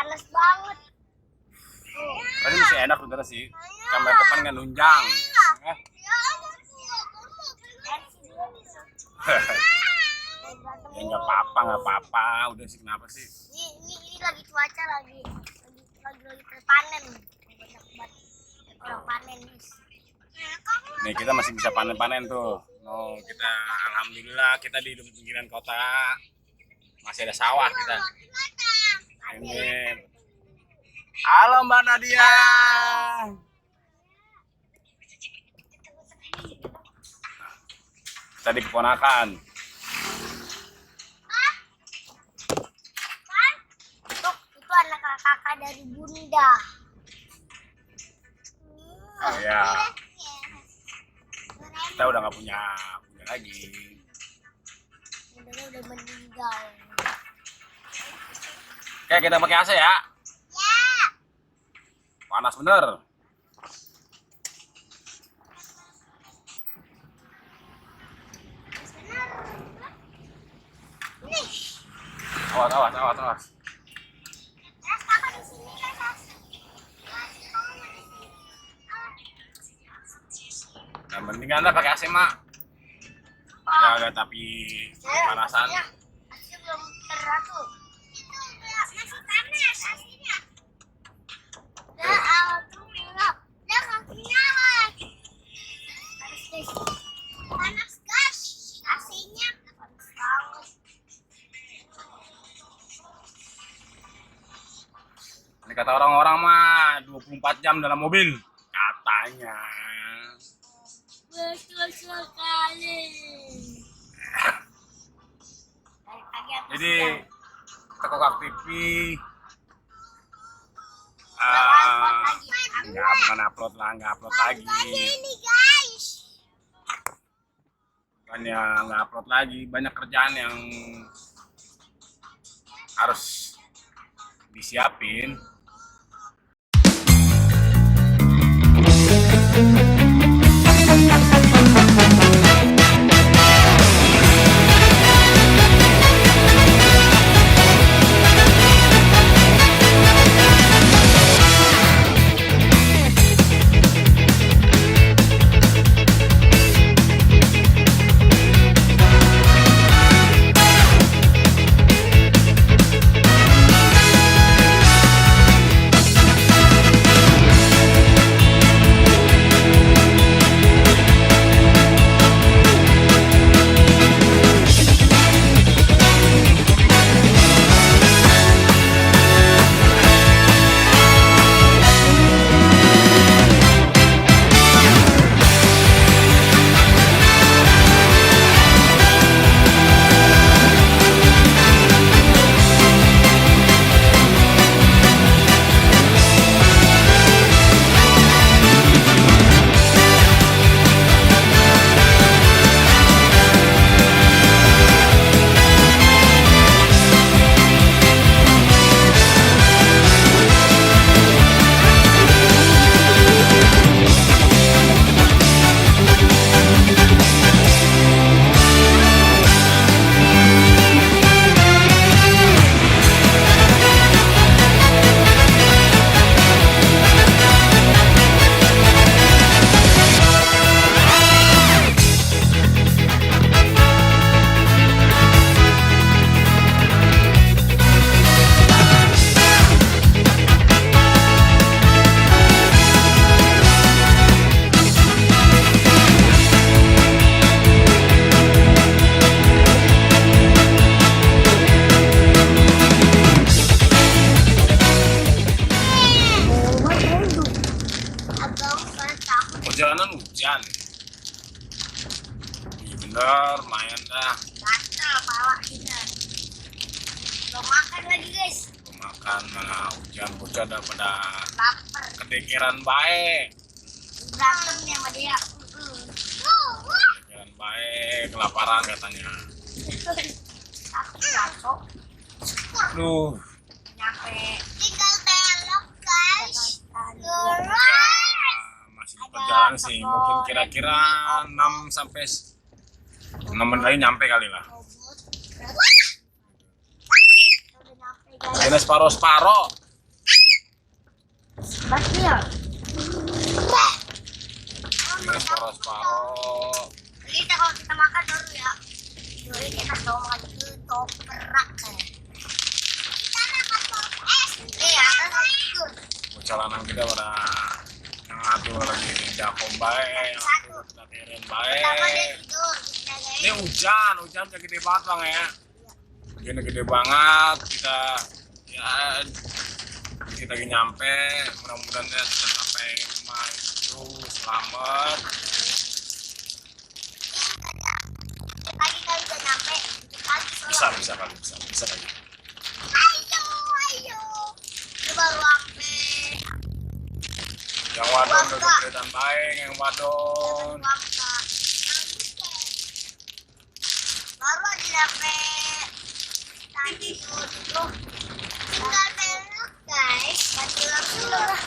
panas banget. Tadi masih enak udah sih. Kamera depan nggak nunjang. Ya nggak apa-apa. Udah sih, kenapa sih? Ini lagi cuaca lagi panen. Banyak banget orang panen, guys. Nih kita masih bisa panen-panen tuh. No, kita alhamdulillah kita di pinggiran kota. Masih ada sawah kita. Ini. Halo Mbak Nadia. Tadi keponakan. Itu anak kakak dari Bunda. Oh ya. Kita udah nggak punya lagi. Bundanya udah meninggal. Oke, kita pakai AC ya. Panas bener. Awas. Yang penting Anda pakai AC, Mak. Ada tapi panasan. Asli belum teratur. Masih panas aslinya. Panas guys, AC-nya panas banget. Ini kata orang-orang mah 24 jam dalam mobil katanya. Betul sekali. Jadi tekok TV nggak upload lagi. Ini guys. Bukannya nggak upload lagi, banyak kerjaan yang harus disiapin. Perjalanan hujan. Iya bener, lumayan dah. Gatal pala kita. Belum makan lagi guys. Makan mana hujan bocah udah pada Lapar. kedekeran baik. Berantem nih sama dia. Kedekeran baik, kelaparan katanya. Aku jatuh. Aduh, Nyampe. Tinggal belok guys. masih di perjalanan sih, mungkin kira-kira 6 sampai 6 menit lagi nyampe kali lah. Kena separuh-separuh. Basnya. Ini separuh-separuh. Kita kalau kita makan baru ya. Jadi kita mau makan ketoprak kan. Kita makan es. Iya, kan tidur. Bocah lanang kita pada yang ngatur lagi jakom baik, yang ngatur kita kirim Pertama dia baik. tidur. Ini hujan udah gede banget bang ya. Hujannya gede banget, kita lagi nyampe, mudah-mudahan ya kita sampai rumah itu selamat. Tadi kan udah nyampe. Bisa lagi. Ayo. Ini baru sampai. Yang wadon udah gede dan baik, yang wadon. Baru aja nyampe stasiun itu. Tinggal belok guys. Mati langsung lah.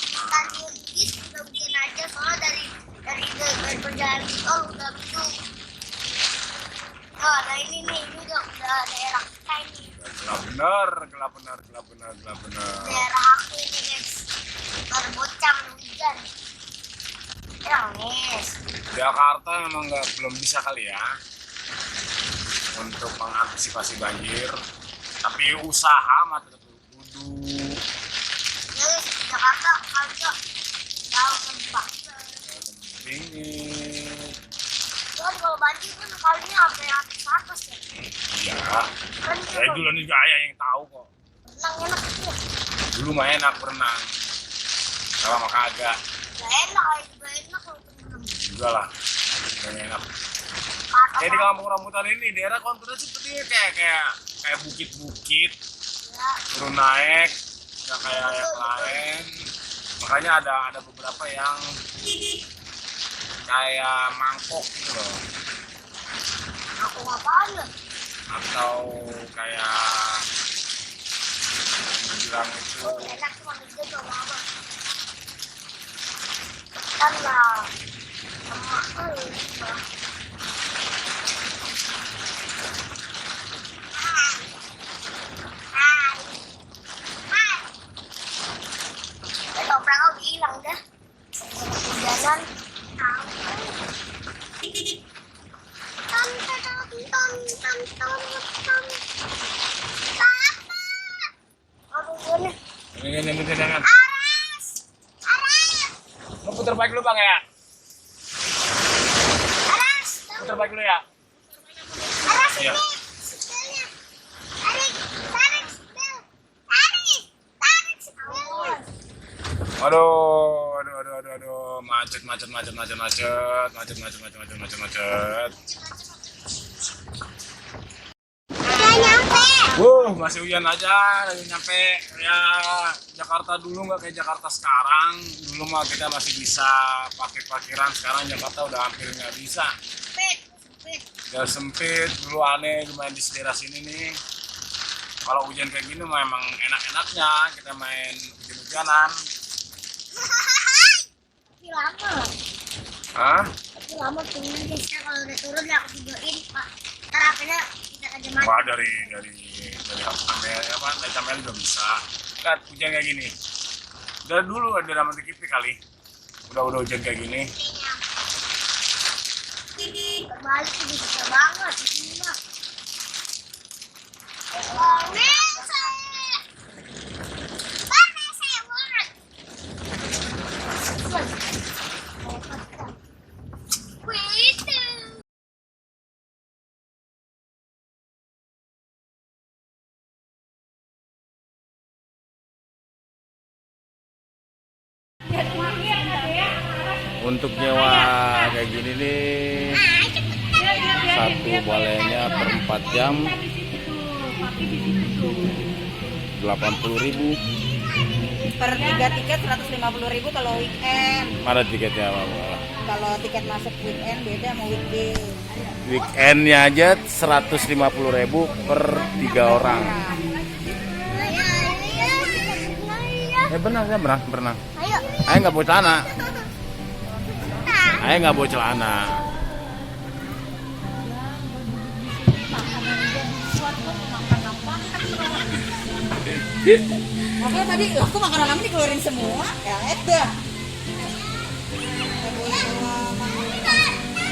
Stasiun bis udah mungkin aja soalnya dari perjalanan tol udah begitu. Oh, nah ini udah daerah kita ini. Gelap bener. Daerah aku ini guys. Baru bocah hujan. Ya guys. Jakarta memang belum bisa kali ya untuk mengantisipasi banjir, tapi usaha mah tetap kudu. Ya guys, Jakarta kalau jauh lembah. Dingin. Kan kalau banjir kan kalinya sampai atas atas ya. Iya. Kan Saya dulu juga ayah yang tahu kok. berenang enak tuh. Dulu mah enak berenang. Kalau mah kagak. Gak enak, juga enak kalau berenang. Enggak lah. Gak enak. Patah Jadi kampung rambutan ini daerah konturnya seperti kayak bukit-bukit, ya. turun naik, nggak kayak yang lain. Makanya ada beberapa yang kayak mangkok gitu loh, Aku ngapain ya? atau kayak bilang itu Enak cuma gitu sama apa? Kan lah. Sama ketoprak aku hilang dah. Hujanan. Aduh, ini jangan. Aras! Mau putar balik dulu bang ya, Aras! putar balik dulu ya. Aras, Iya. setelnya. Tarik setel. Tarik setel. Aduh, macet. Udah nyampe. Masih hujan aja, lagi nyampe ya Jakarta dulu nggak kayak Jakarta sekarang. Dulu mah kita masih bisa pakai parkiran, sekarang Jakarta udah hampir nggak bisa. Sempit. Udah sempit, dulu aneh lumayan di daerah sini nih. Kalau hujan kayak gini mah emang enak-enaknya kita main hujan-hujanan. Tapi lama. Hah? Tapi lama turun guys. Nah, kalau udah turun ya aku videoin pak. Ntar akhirnya kita aja mati. Wah dari Camel udah bisa. Lihat hujan kayak gini. Udah dulu ada nama TV kali. Udah hujan kayak gini. Berbalik tuh bisa banget di sini mah. Untuk nyewa kayak gini nih, satu bolehnya per 4 jam 80.000. Per 3 tiket 150.000 kalau weekend. Mana tiketnya Mama? Kalau tiket masuk weekend beda sama weekday. Weekendnya aja 150.000 per 3 orang. Berenang. Ayo. Ayo nggak bawa celana. Ayo nggak bawa celana. Makanya tadi aku makanan kami dikeluarin semua. Ya itu.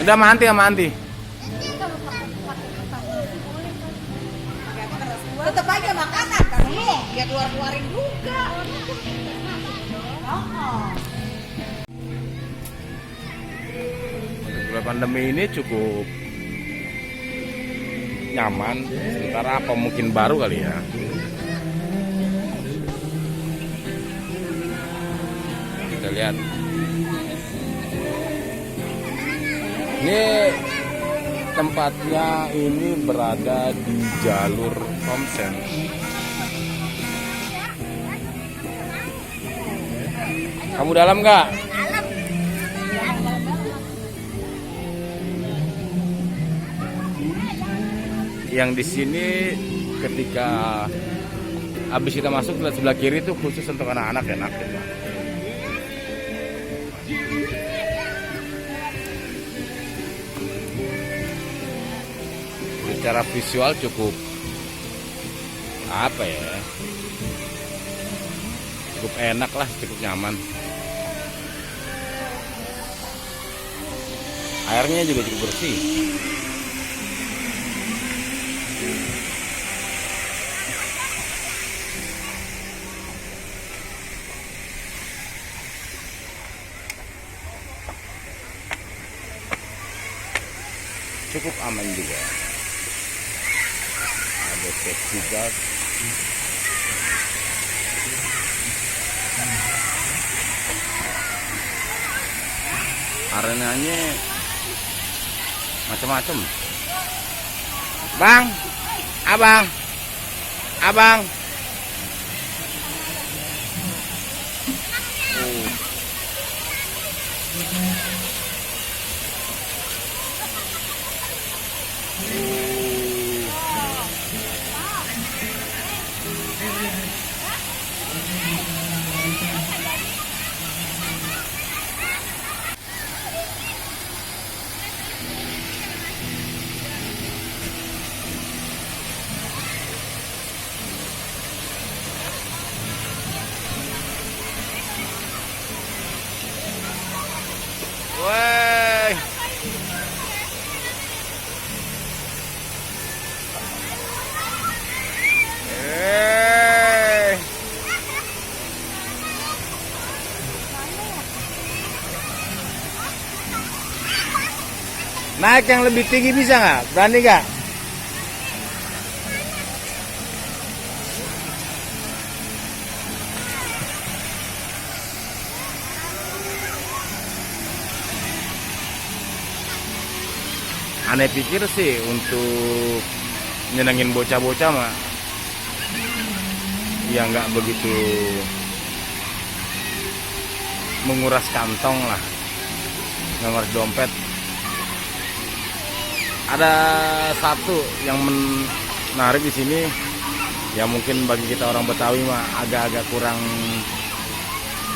Udah manti sama Anti. Tetap aja makanan kan lu, dia keluarin juga. Bulan pandemi ini cukup nyaman, sementara apa mungkin baru kali ya. Kita lihat. Ini tempatnya ini berada di jalur Thompson. Kamu dalam nggak? Yang di sini ketika habis kita masuk lihat sebelah kiri itu khusus untuk anak-anak enak ya. Secara visual cukup apa ya? Cukup enak lah, cukup nyaman. Airnya juga cukup bersih. Cukup aman juga. Ada safety guard. Arenanya macam-macam. Bang, abang, abang. Woi. Naik yang lebih tinggi bisa nggak? Berani nggak? Aneh pikir sih untuk nyenengin bocah-bocah mah ya nggak begitu menguras kantong lah, menguras dompet. Ada satu yang menarik di sini, ya mungkin bagi kita orang Betawi mah agak-agak kurang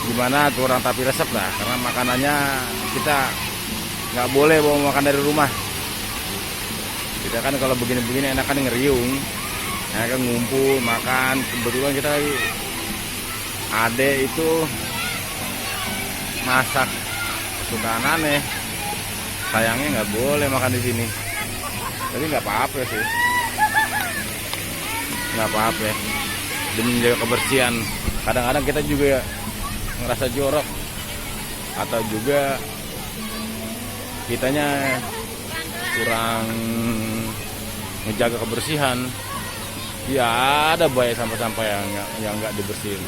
gimana, kurang tapi resep lah, karena makanannya kita nggak boleh bawa makan dari rumah. Kita kan kalau begini-begini enakan ngeriung, enakan ngumpul makan. Kebetulan kita lagi ade itu masak kesukaan aneh, sayangnya nggak boleh makan di sini. Tapi nggak apa-apa sih, nggak apa-apa demi menjaga kebersihan. Kadang-kadang kita juga ngerasa jorok, atau juga kitanya kurang menjaga kebersihan. Ya ada banyak sampah-sampah yang nggak dibersihin.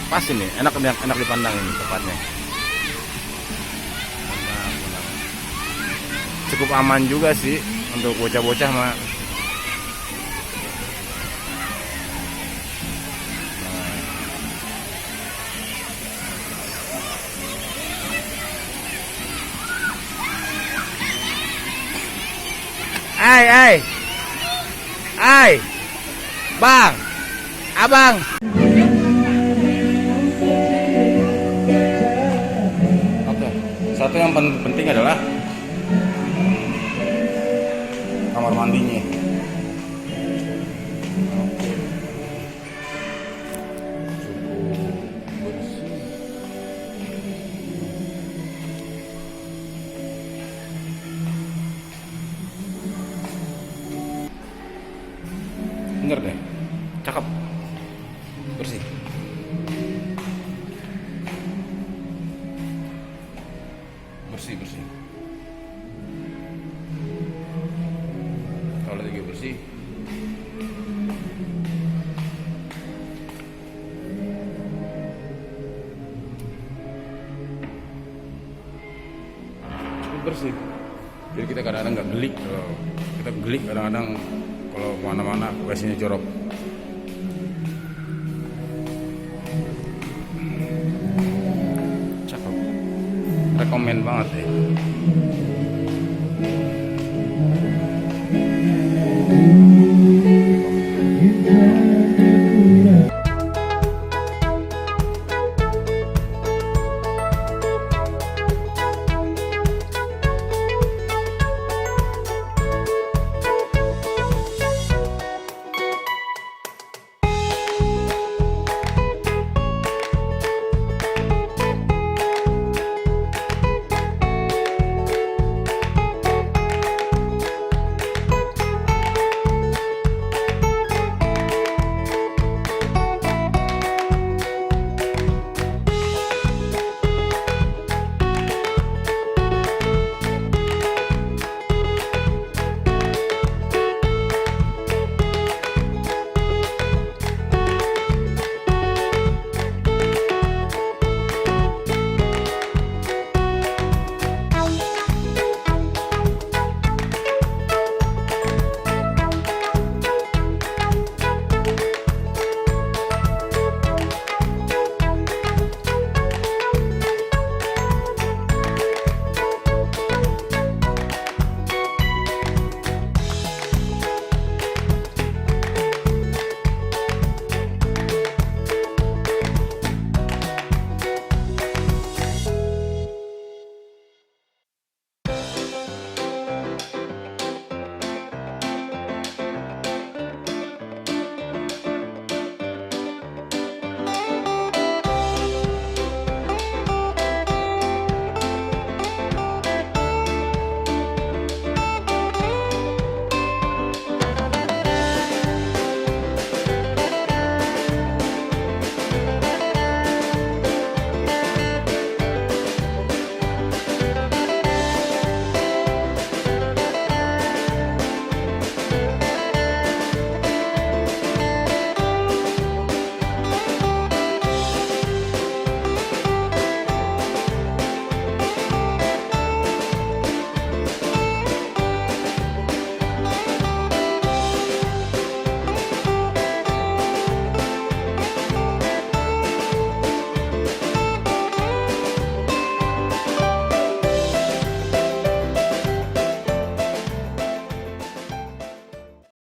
Pas ini, enak dipandang ini tempatnya. Enak. Cukup aman juga sih untuk bocah-bocah mah. Ai, bang, abang. Satu yang penting adalah kamar mandinya. Oke. Cukup bersih. Bener deh, cakep, bersih. Bersih. Toilet juga bersih. Cukup bersih. Jadi kita kadang-kadang nggak gelik. Kalau kita gelik kadang-kadang kalau kemana-mana WC-nya jorok. Cakep. Rekomen banget ya.